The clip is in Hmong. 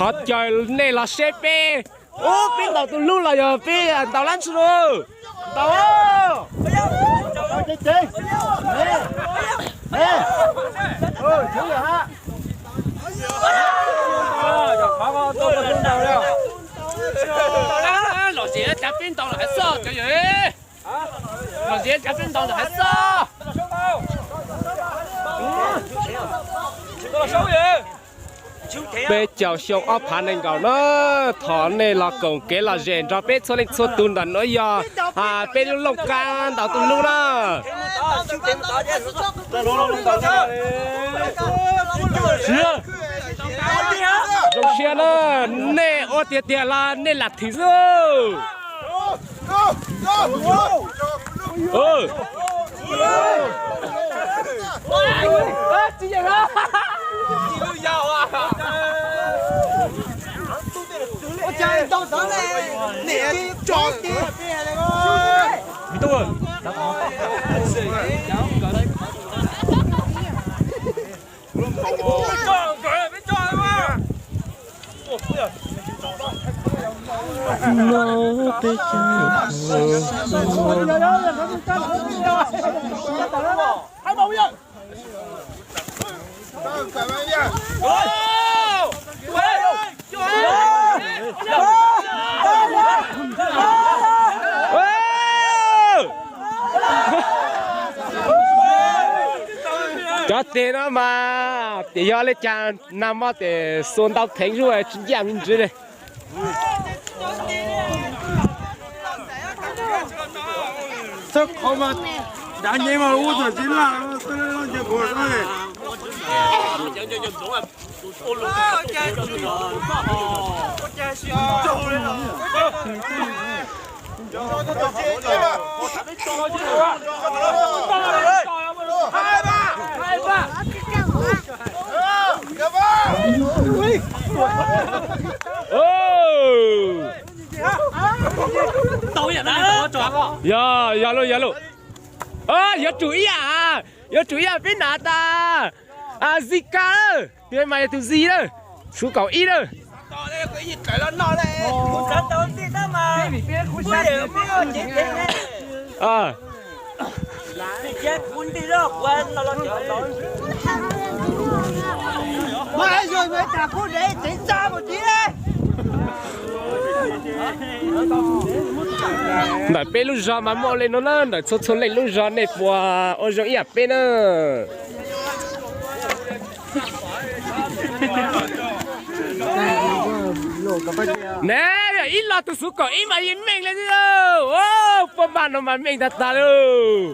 Thov caw nej los seb peb, ub, peb ntaus tus hlub los yog peb ntaus lab ntshis lus. Ntaus. Lom zem cas peb ntaus lawm hais xoj cov yawg. Lom zem cas peb ntaus lawm hais xoj. Peb caug xyoo ob phav nees nkaum na, thov nej los koom kev lom zem nrog peb txhua leej txhua tus ntawm nuav yog peb lub Looj Kab ntaus tus hlub na. Zoo siab na, nej ua tiag tiag los nej lam thwm xwb. Cov teg no mas tias yog le caag nag hmo tes xuas ntau theev zuj tsis ncaj me ntsis li. Xab qhov mas dav nyem mas ub txawm tsis laj xwb nce puas xwb. Yog, yog lauj, yog lauj. Yuav tsum ib yam, yuav tsum ib yam peb hnav tas. Zis kas, tus mas yog tus zis na, suv kaum ib na. Ntawm peb lub zog mas muaj li no na, ntawm txhua txhua leej lub zog nej puas ua zoo ib yam peb na? Ne, ib los tus xuv kaum ib mas yeej meej li, puab npaj no mas meej tag tag lauj.